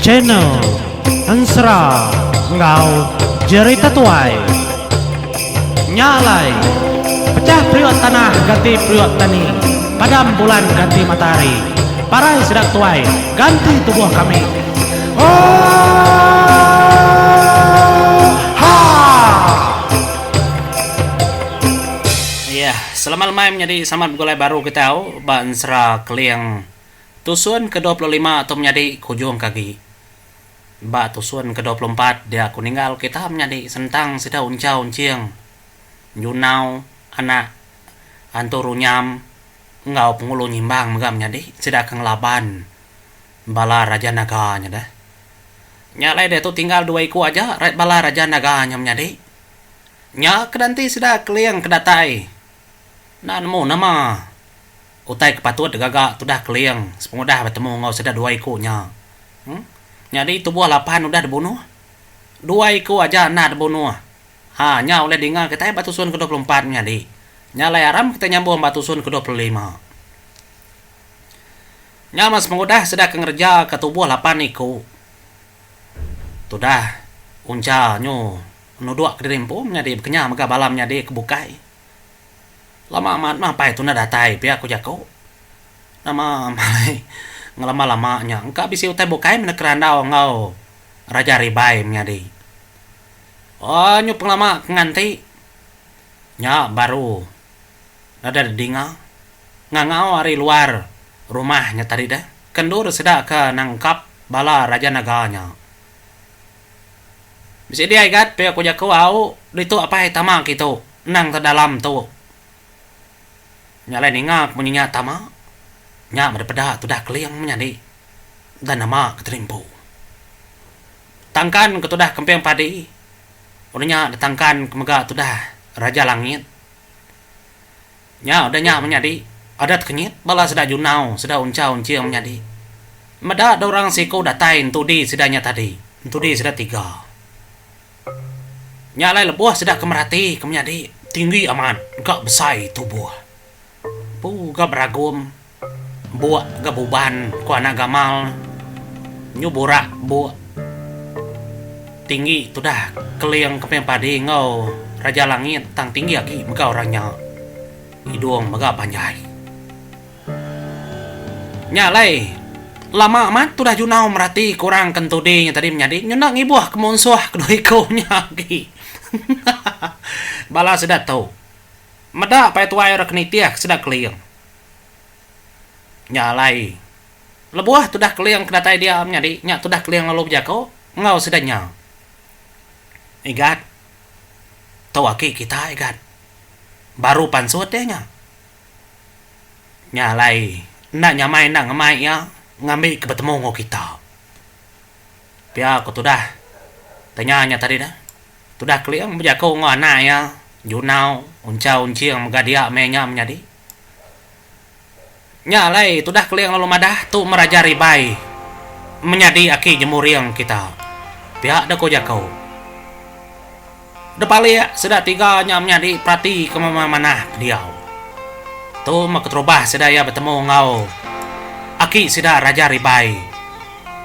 Channel Ensera enggau Jerita Tuai. Nya alai, pecah periuk tanah ganti periuk tani, padam bulan ganti matahari, parai sida tuai ganti tubuh kami. Oohaa! Iya, selamat lemai menyadi selamat begulai baru kitai au ba ensera Keling tusun ke 25 tu menyadi ke ujung ke agi. Ba tusun ke 24 dia aku ninggal kita menyadi sentang sida uncha unching Junau anak Antu Runyam enggau Pengulu Nyimbang mega menyadi sida ke ngelaban bala Raja Naga nya deh. Nya alai diatu tinggal dua iku aja bala Raja Naga nya menyadi. Nya ke danti sida Keling ke datai enda nemu nama utai ke patut digaga tudah Keling sepengudah betemu enggau sida dua iku nya. Nyadi tubuh lapan udah dibunuh. Dua iku aja enda dibunuh. Ha, nya ulih dinga kitai ba tusun ke 24 menyadi. Nya alai aram kitai nyambung ba tusun ke 25. Nya meh sepengudah sida ke ngereja ke tubuh lapan iku. Tudah Uncha nyu nuduk kediri empu menyadi bekenya mega bala menyadi ke bukai. Lama amat meh apai tunda datai pia ku jaku. Nama malai ngelama lama nya engka bisi utai bukai meh kerandau enggau Raja Ribai menyadi. Oh nyu pengelama ke nganti nya baru nadai didinga ngangau ari luar rumah nya tadi deh ke endur sida ke nangkap bala Raja Naga nya. Bisi dia igat pia ku jaku au ditu apai tama kitu endang te dalam tu. Nya alai ninga ke munyi nya tama, nya meda peda tudah Keling menyadi dan nama ke terimpu. Tangkan ke tudah Kemping Padi, udah nya ditangkan ke mega tudah Raja Langit. Nya udah nya menyadi adat kenyit bala sida Junau sida Uncha Unching menyadi. Meda da orang siku datai entudi sida nya tadi, entudi sida tiga. Nya alai lebuh sida ke merati ke menyadi tinggi amat ga besai tubuh. Empu ga beragum buk ga buban ku anak gamal nyu burak buk tinggi tudah keling keping padi enggau raja langit tang tinggi agi mega orang nya. Idung mega panjai. Nya alai, lama amat tudah Junau merati ke orang ke entudi nya tadi menyadi nyunda ngibuh ke munsuh kedua iku nya agi. Bala sida tu meda pai tuai orang ke nitih ke sida Keling. Nya alai, lebuh tudah Keling ke datai dia menyadi nya tudah Keling lalu bejaku enggau sida nya. Igat, tu aki kita Igat. Baru pansut iya nya. Nya alai enda nyamai enda ngemai iya ngambi ke betemu enggau kita. Pia ku tudah tanya nya tadi dah. Tudah Keling bejaku enggau anak iya Junau, Unchau Unching mega dia meh nya menyadi. Nya alai tudah Keling lalu madah tu meraja ribai menyadi aki jemuring kita. Pia deh ku jaku. Depalik sida tiga nya menyadi perati ke manah pendiau. Tu meh keterubah sida iya betemu enggau aki sida Raja Ribai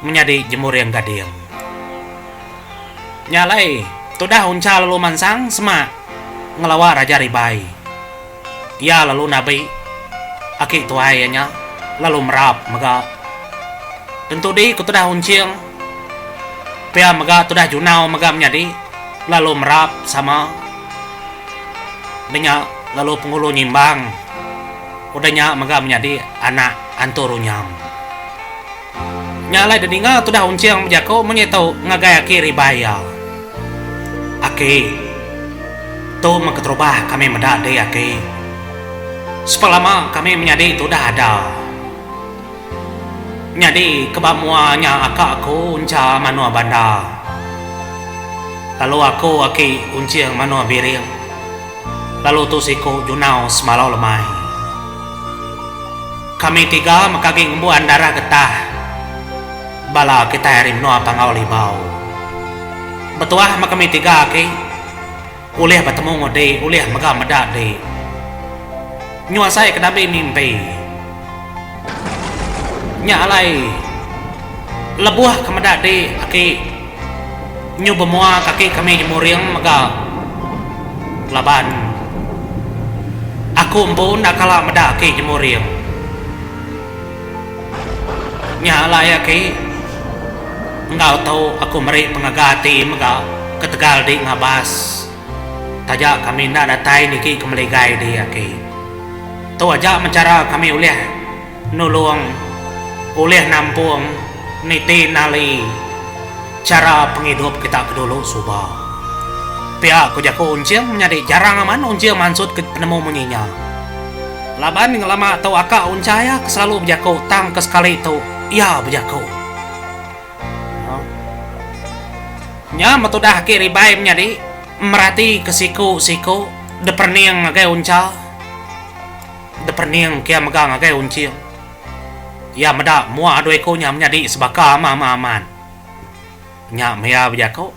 menyadi Jemuring Gading. Nya alai tudah Uncha lalu mansang semak ngelawa Raja Ribai. Iya lalu nabi aki tuai iya nya lalu merap mega. Entudi ku tudah Unching pia mega tudah Junau mega menyadi lalu merap sama. Udah nya lalu Pengulu Nyimbang udah nya mega menyadi anak Antu Runyam. Nya alai dedinga tudah Unching bejaku munyi tu ngagai aki ribai iya. Aki, tu meh keterubah kami meda dih aki. Sepelama kami menyadi tudah ada. Nyadi ke ba mua nya aka aku Uncha Manua Banda. Lalu aku aki Unching Manua Biring. Lalu tu siku Junau Semalau Lemai. Kami tiga mega agi ngembuan darah getah bala kitai ari menua Panggau Libau. Betuah meh kami tiga agi ulih betemu enggau di ulih mega meda di. Nyu asai ke dabi mimpi. Nya alai lebuh ke meda di aki nyu bemua kaki kami nyemuring mega laban aku empu enda kala meda aki nyemuring. Nya alai aki enggau tu aku meri pengaga ati mega ketegal di ngabas. Taja kami enda datai niki ke meligai di aki. Tu aja meh chara kami ulih nulung, ulih nampung niti nali chara pengidup kita ke dulu suba. Pia ku jaku Unching menyadi jarang amat Unching mansut ke penemu munyi nya. Laban ngelama tu aka Unchai ke selalu bejaku tang ke sekali tu iya bejaku. Nya metudah agi ribai menyadi merati ke siku-siku deperening ngagai uncha. Deperening kia mega ngagai unching. Iya meda mua dua iku nya menyadi sebaka amat-amat. Nya meh iya bejaku.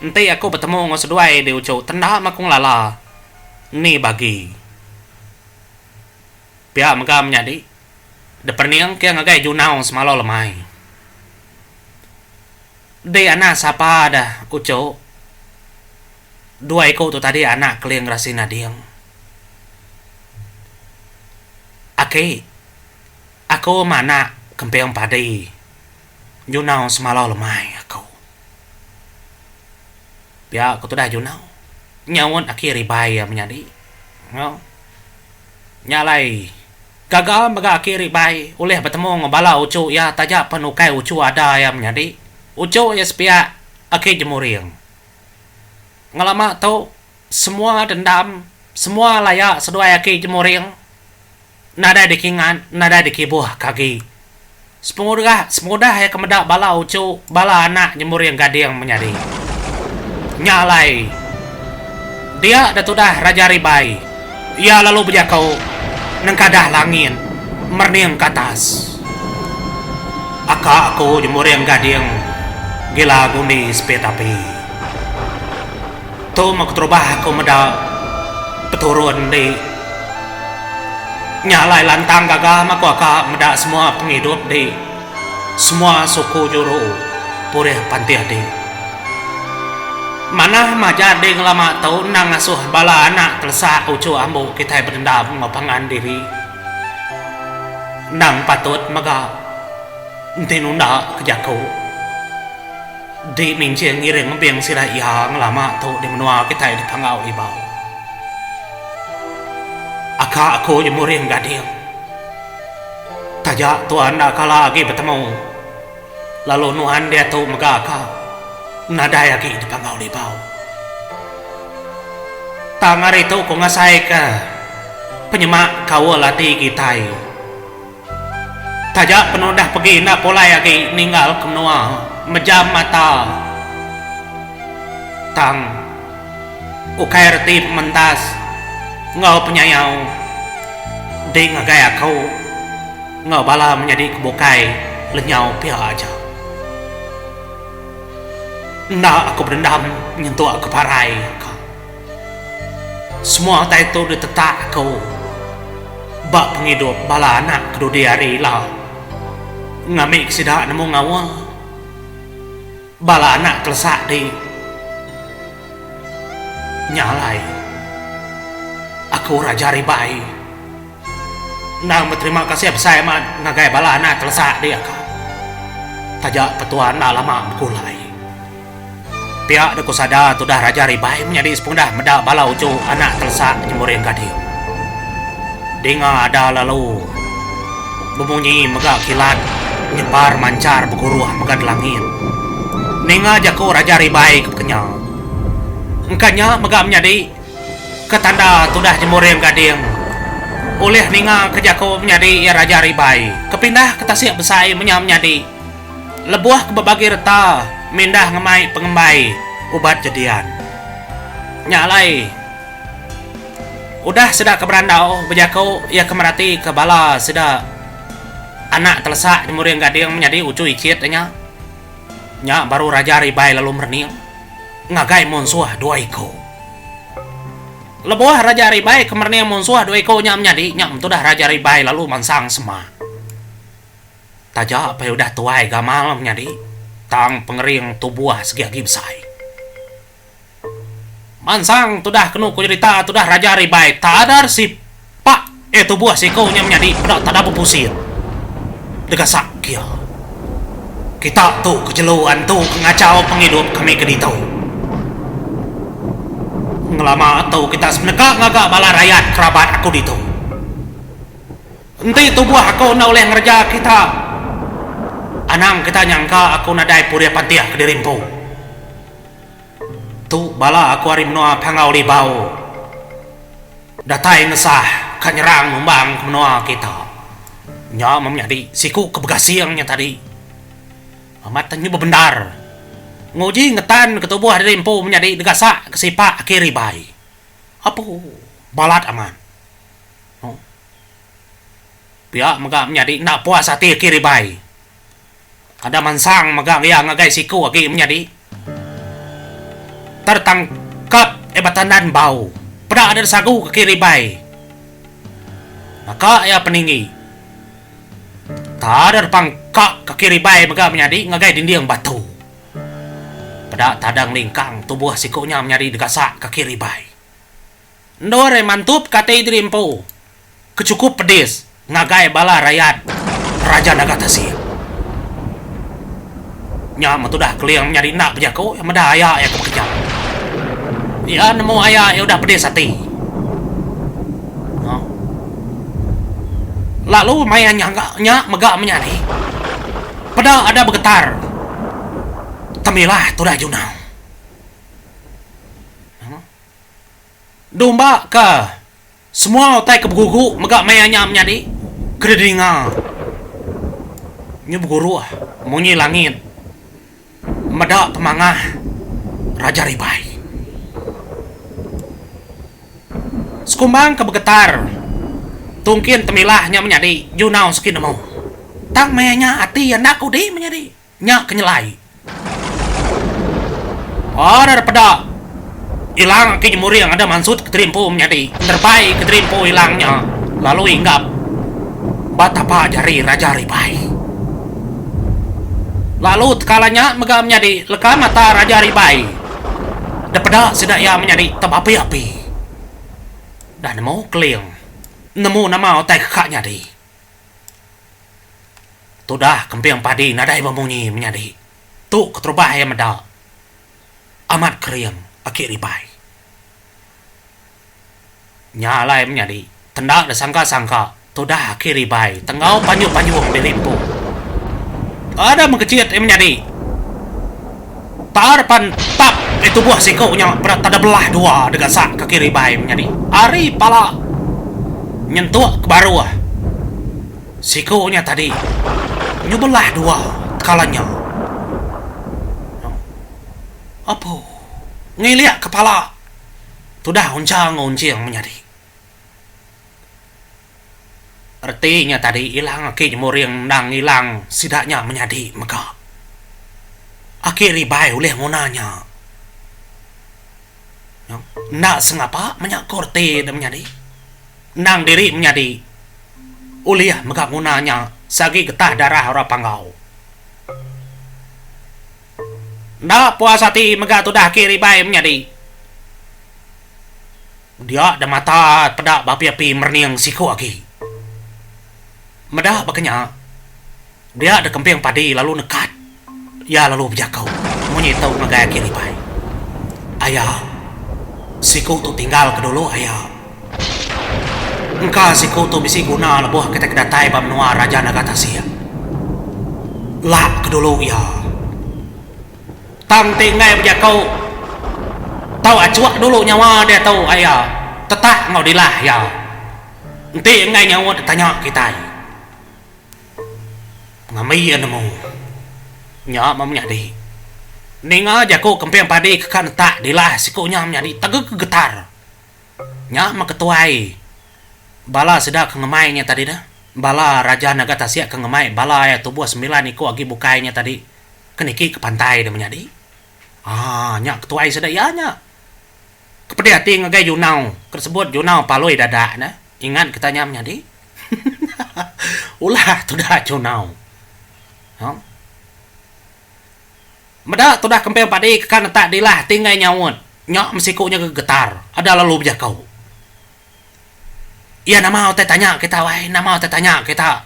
Enti aku betemu enggau seduai di uchu tenda meh aku ngelala ni bagi. Pia mega menyadi Depening ke ngagai Junau semalau lemai. Dei anak sapa dah uchu. Dua iku tu tadi anak Keling Rasi Nading. Aki, aku mah anak Kemping Padi. Junau semalau lemai aku. Pia ku tudah Junau. Nyaut aki ribai iya menyadi. Enggau. Nya alai, gaga mega aki Ribai ulih betemu enggau bala uchu iya taja pen ukai uchu ada iya menyadi. Uchu iya sepiak aki Jemuring. Ngelama tu, semua dendam, semua laya seduai aki Jemuring nadai dikingat, nadai dikibuhka agi. Sepengudah sepengudah iya ke meda bala uchu bala anak nyemuring gading menyadi. Nya alai dia da tudah Raja Ribai iya lalu bejaku nengkadah langit merening ke atas. Aka aku nyemuring gading gila gundi sepit api. Tu meh keterubah aku meda peturun di. Nya alai lantang gaga meh aku aka meda semua pengidup di semua suku juru purih pantih di. Manah meh aja di ngelama tu endang ngasuh bala anak telesak uchu ambu kitai bedendam enggau pangan diri. Endang patut mega enti nunda ke jaku. Di minching ngiring embing sida iya ngelama tu di menua kitai di Panggau Libau. Aka aku nyemuring gading. Taja tua enda kala agi betemu lalu nuan diatu mega aka nadai agi di Panggau Libau. Tang ari tu ku ngasaika penyemak kaul ati kitai. Taja penudah pegi enda pulai agi ninggal ke menua mejam mata tang ukai reti pementas enggau penyayau di ngagai aku enggau bala menyadi ke bukai lenyau pia aja. Enda aku berendam nyentuk ke parai ka. Semua utai tu ditetak aku ba pengidup bala anak ke dudi hari ila. Ngambika sida nemu ngaul bala anak telesak di nya alai aku Raja Ribai. Endang beterima kasih besai amat ngagai bala anak telesak di aka. Taja petua enda lama begulai. Pia deka sada tudah Raja Ribai menyadi sepengudah meda bala uchu anak telesak nyemuring gading. Dinga ada lalu bemunyi mega kilat nyebar manchar beguruh mega delangit. Ninga jaku Raja Ribai ke bekenya. Engka nya mega menyadi ke tanda tudah nyemuring gading ulih ninga ke jaku menyadi iya Raja Ribai ke pindah ke tasik besai menya menyadi. Lebuh ke bebagi reta mindah ngemai pengembai ubat jedian. Nya alai, udah sida ke berandau bejaku iya ke meratika bala sida anak telesak nyemuring gading menyadi uchu ichit iya nya. Nya baru Raja Ribai lalu merening ngagai munsuh dua iku. Lebuh Raja Ribai ke merening munsuh dua iku nya menyadi nya mentudah Raja Ribai lalu mansang semak. Taja pai udah tuai gamal menyadi tang pengering tubuh segi agi besai. Mansang tudah kenu ku jerita tudah Raja Ribai tadar sipak eh tubuh siku nya menyadi peda tada bepusin degasak kia. Kita tu ke jelu antu ke ngachau pengidup kami ke ditu. Ngelama tu kita sepeneka ngaga bala rayat kerabat aku ditu. Enti tubuh aku enda ulih ngereja kita, anang kita nyangka aku nadai purih pantih kediri empu. Tu bala aku ari menua Panggau Libau datai ngesah ka nyerang numbang ke menua kita. Nya meh menyadi siku ke begasing nya tadi. Amat nyu bebendar nguji ngetan ke tubuh diri empu menyadi degasak ke sipak aki ribai. Apu balat amat. Pia mega menyadi enda puas ati aki ribai. Ada mansang mega iya ngagai siku agi menyadi. Tertangkap iya ba tandan bau. Peda ada sagu ke aki ribai. Naka iya peninggi. Tada depangka ke aki ribai mega menyadi ngagai dinding batu. Peda tadang lingkang tubuh siku nya menyadi degasak ke aki ribai. Endur iya mantup ke ati diri empu ke chukup pedis ngagai bala rayat Raja Naga Tasik. Nya meh tudah Keling menyadi enda bejaku iya meda aya iya ke bekeja. Iya nemu aya iya udah pedis ati. Lalu maya nya nya mega menyadi peda ada begetar temilah tudah Junau. Dumba ka semua utai ke begugu mega maya nya menyadi ke didinga nyu beguruh munyi langit meda pemangah Raja Ribai. Sekumbang ke begetar tungkin temilah nya menyadi junau seki nemu. Tang maya nya ati iya enda kudi menyadi. Nya ke nyelai. Ora peda ilang agi nyemuring ada mansut kediri empu menyadi nerebai kediri empu ilang nya lalu inggap ba tapa jari Raja Ribai. Lalu tekala nya mega menyadi leka mata Raja Ribai depeda sida iya menyadi tebapi-api. Dah nemu Keling nemu nama utai ke ka nyadi. Tudah kemping padi nadai bemunyi menyadi. Tu keterubah iya meda. Amat kering aki ribai. Nya alai menyadi, tenda da sangka-sangka tudah aki ribai tenggau panjung-panjung diri empu. Ada mengkechit iya menyadi. Tar pan tap eh tubuh siku nya peda tada belah dua degasak kaki ribai menyadi. Ari pala nyentuk ke baruh. Siku nya tadi nyu belah dua tekala nya. Apu ngilik ke pala tudah uncha enggau unching menyadi. Reti nya tadi ilang aki nyemuring endang ilang sida nya menyadi mega. Aki ribai ulih nguna nya. Enda sengapa menya ko reti ne menyadi. Endang diri menyadi ulih mega nguna nya seagi getah darah orang Panggau. Enda puas ati mega tudah aki ribai menyadi. Dia da mata peda beapi-api merening siku agi. Meda baka nya, dia da kemping padi lalu nekat iya lalu bejaku munyi tu ngagai aki ribai. Aya, siku tu tinggal ke dulu aya. Engka siku tu bisi guna lebuh kitai ke datai ba menua Raja Naga Tasik. Lak ke dulu iya. Tang ti enggai bejaku tau achuk dulu nyawa diatu aya tetak enggau dilah iya. Enti enggai nyaut tanya kitai. Ngambi iya nemu. Nya meh menyadi. Ninga jaku kemping padi ke ka netak dilah siku nya menyadi tege gegetar. Nya meh ketuai bala sida ke ngemai nya tadi dah. Bala Raja Naga Tasik ke ngemai bala iya tubuh semilan iku agi bukai nya tadi. Ke niki ke pantai deh menyadi. Haa nya ketuai sida iya nya. Ke pedih ati ngagai Junau ke disebut Junau Palui Dadak ne. Ingat kita nya menyadi. Ulah tudah Junau. Ha. Meda tudah kemping padi ke ka netak dilah ti enggai nyaut nya mesiku nya gegetar ada lalu bejaku. Iya nama utai tanya kita wai nama utai tanya kita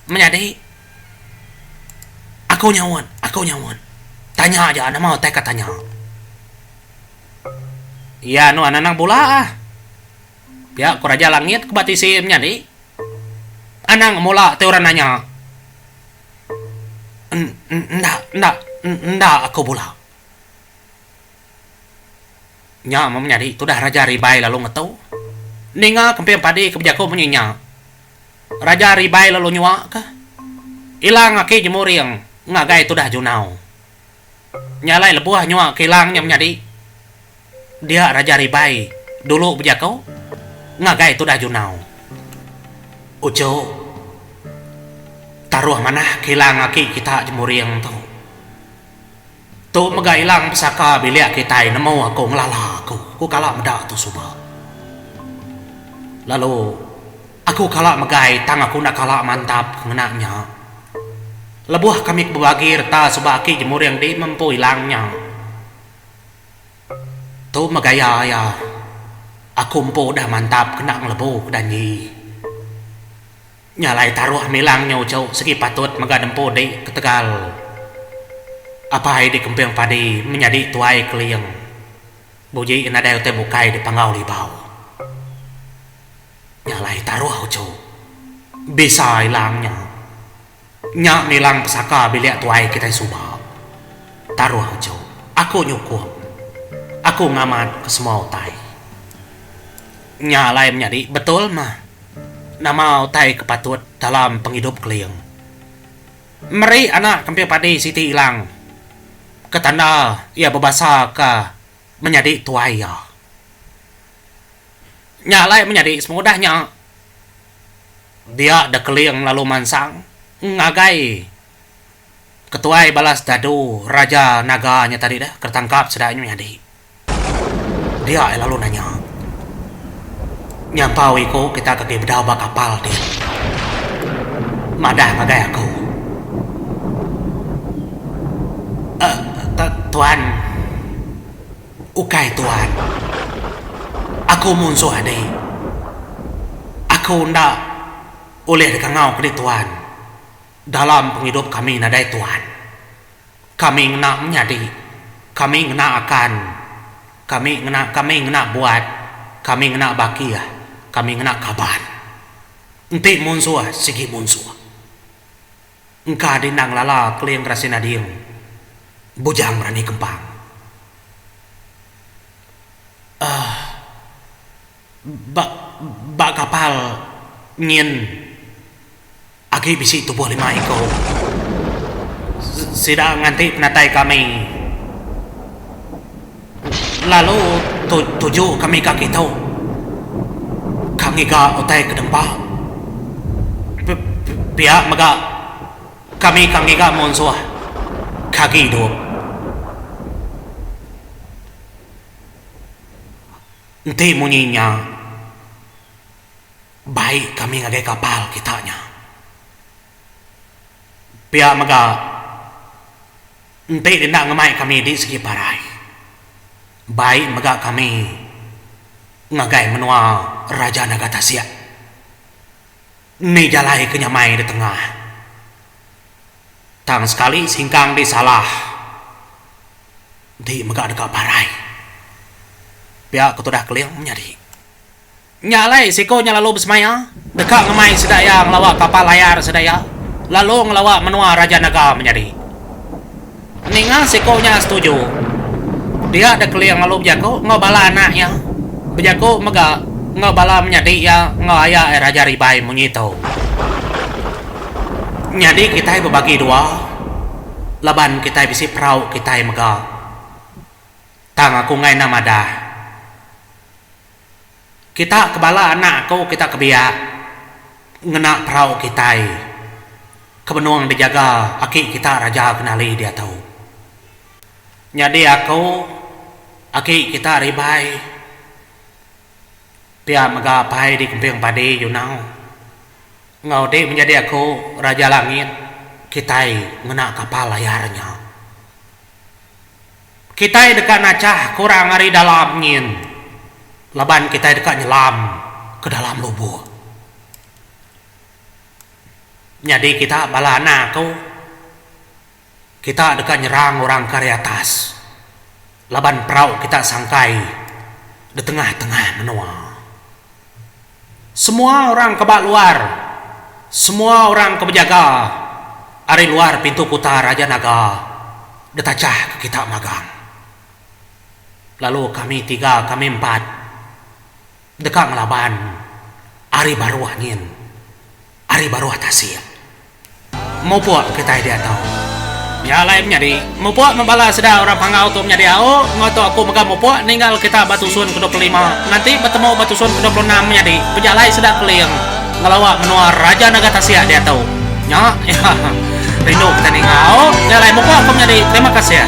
menyadi. Aku nyaut aku nyaut tanya aja nama utai ka tanya. Iya nuan anang bula ah. Pia ku Raja Langit ke ba tisi menyadi. Anang mula ti orang nanya. Enda, enda, enda aku bula. Nya meh menyadi tudah Raja Ribai lalu ngetu. Ninga kemping padi ke bejaku munyi nya. Raja Ribai lalu nyuaka ilang aki Jemuring ngagai tudah Junau. Nya alai lebuh nyuaka ilang nya menyadi dia Raja Ribai dulu bejaku ngagai tudah Junau. Uchu, taruh manah ke ilang aki kita Jemuring tu. Tu mega ilang pesaka bilik kitai nemu aku ngelala aku, ku kala meda tu suba. Lalu aku kala megai tang aku enda kala mantap ke ngena nya. Lebuh kami ke bebagi reta suba aki Jemuring di mempu ilang nya. Tu meh gaya iya. Aku empu udah mantap kena ngelebu ke danji. Nya alai taruh milang nya uchu sigi patut mega nempu di ketegal apai di Kemping Padi menyadi tuai Keling. Buji nadai utai bukai di Panggau Libau. Nya alai taruh uchu bisa ilang nya. Nya milang pesaka bilik tuai kitai suba. Taruh uchu. Aku nyukung. Aku ngamat ke semua utai. Nya alai menyadi betul mah nama utai ke patut dalam pengidup Keling. Meri anak kemping padi siti ilang ke tanda iya bebasa ke menyadi tuai iya. Nya alai menyadi sepengudah nya. Dia da Keling lalu mansang ngagai ketuai bala sedadu Raja Naga nya tadi deh ke tangkap sida nya menyadi. Dia iya lalu nanya, Nyampau iku kita ke agi bedau ba kapal din madah ngagai aku. Eh tuan. Ukai tuan. Aku munsuh adi. Aku enda ulih dikangau ke di tuan. Dalam pengidup kami nadai tuan. Kami ngena menyadi. Kami ngena akan. Kami ngena kami ngena buat. Kami ngena bakih. Kami ngena kaban. Enti munsuh sigi munsuh. Engka di endang lala Keling Rasin Ading Bujang Berani Kempang. Ahh ba ba kapal nyin agi bisi tubuh lima iko sida nganti penatai kami lalu tuju kami ka kitu ka ngiga utai ke dempa pia mega kami ka ngiga munsuh ke agi idup. Enti munyi nya bai kami ngagai kapal kita nya. Pia mega enti enda ngemai kami di segi parai bai mega kami ngagai menua Raja Naga Tasik. Ni jalai ke nyamai ditengah. Tang sekali singkang di salah enti mega deka parai. Pia ke tudah Keling menyadi. Nya alai siko nya lalu besemaya deka ngemai sida iya ngelawa kapal layar sida iya lalu ngelawa menua Raja Naga menyadi. Ninga siko nya setuju, dia deh Keling lalu bejaku enggau bala anak iya, bejaku mega enggau bala menyadi iya enggau aya iya Raja Ribai munyi tu. Nyadi kitai bebagi dua laban kitai bisi perau kitai mega. Tang aku enggai enda madah. Kita ke bala anak aku kita ke biak ngena perau kitai ke benung dijaga aki kita Raja Kenali diatu. Nyadi aku aki kita ribai pia mega apai di Kemping Padi Junau enggau di menyadi aku Raja Langit. kitai ngena kapal layar nya. Kitai deka nachah ke orang ari dalam nyin laban kitai deka nyelam ke dalam lubuk. Nyadi kita bala anak aku, kita deka nyerang orang ke ari atas laban perau kita sangkai di tengah-tengah menua. Semua orang ke ba luar, semua orang ke bejaga ari luar pintu kuta Raja Naga ditachah ke kita magang. Lalu kami tiga kami empat deka ngelaban ari baruh nyin, ari baruh tasik. Mupuk kitai diatu. Nya alai menyadi, mupuk meh bala sida orang Panggau tu menyadi au, enggau tu aku mega mupuk ninggal kita ba tusun ke 25 nganti betemu ba tusun ke 26 menyadi pejalai sida Keling ngelawa menua Raja Naga Tasik diatu. Nya iya. Rindu kitai ninga au. Nya alai mupuk aku menyadi. Terima kasih.